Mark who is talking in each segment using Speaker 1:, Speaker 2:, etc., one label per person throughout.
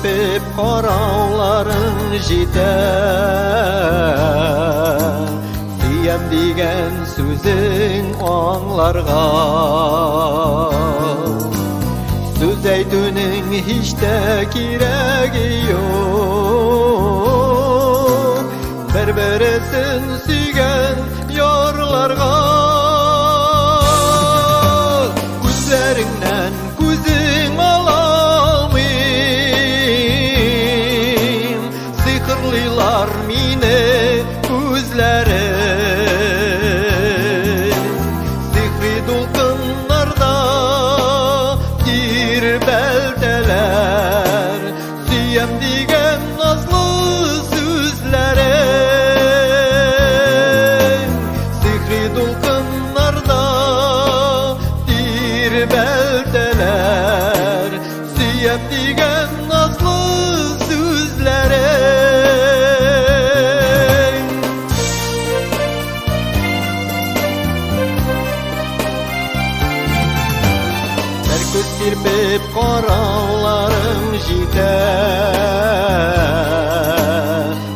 Speaker 1: сирпеп карауларың җитә. Сөям дигән сүзең аңларга. Сүз әйтүнең һич тә кирәге юк. Бер-бересен сөйгән ярларга. Күзләреңнән күзең ала алмыйм. Сихерлилар мине күзләрең. Сихри дулкыннарда тирбәлтәләр. Сөям дигән назлы сүзләрең. Сихри дулкыннарда тирбәлтәләр. Сөям дигән назлы сүзләрең. Бер күз сирпеп карауларың җитә.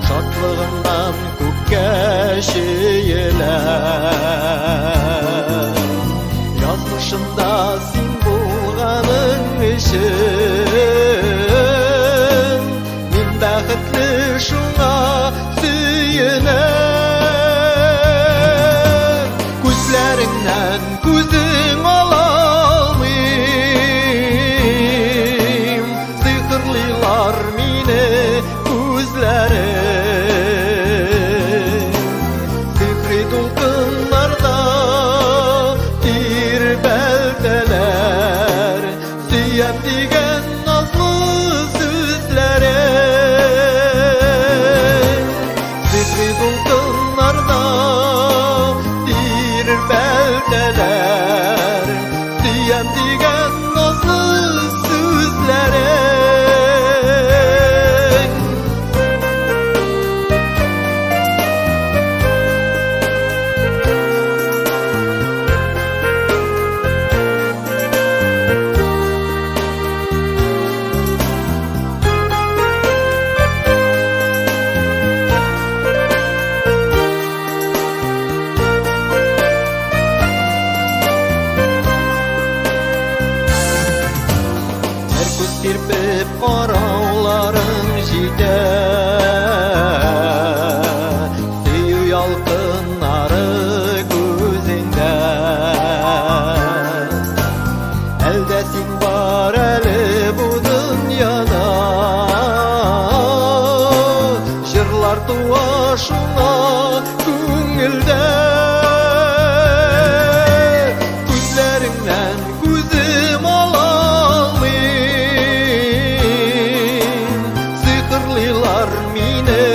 Speaker 1: Шатлыгымнан күккә чөелә. Язмышымда син булганың өчен мин бәхетле, шуңа сөенәм. Күзләреңнән күзең ала алмыйм. Сихерлилар мине күзләрең. Сихри дулкыннарда тирбәлтәләр. Сөям дигән назлы сүзләрең. Сихри дулкыннарда тирбәлтәләр. Сөям дигән назлы сүзләрең. Бер күз сирпеп карауларың җитә. Сөю ялкыннары күзеңдә. Әлдә син бар әле бу дөньяда. Җырлар туа шуңа күңелдә. Күзләреңнән күзем ала алмыйм. Сихерлилар мине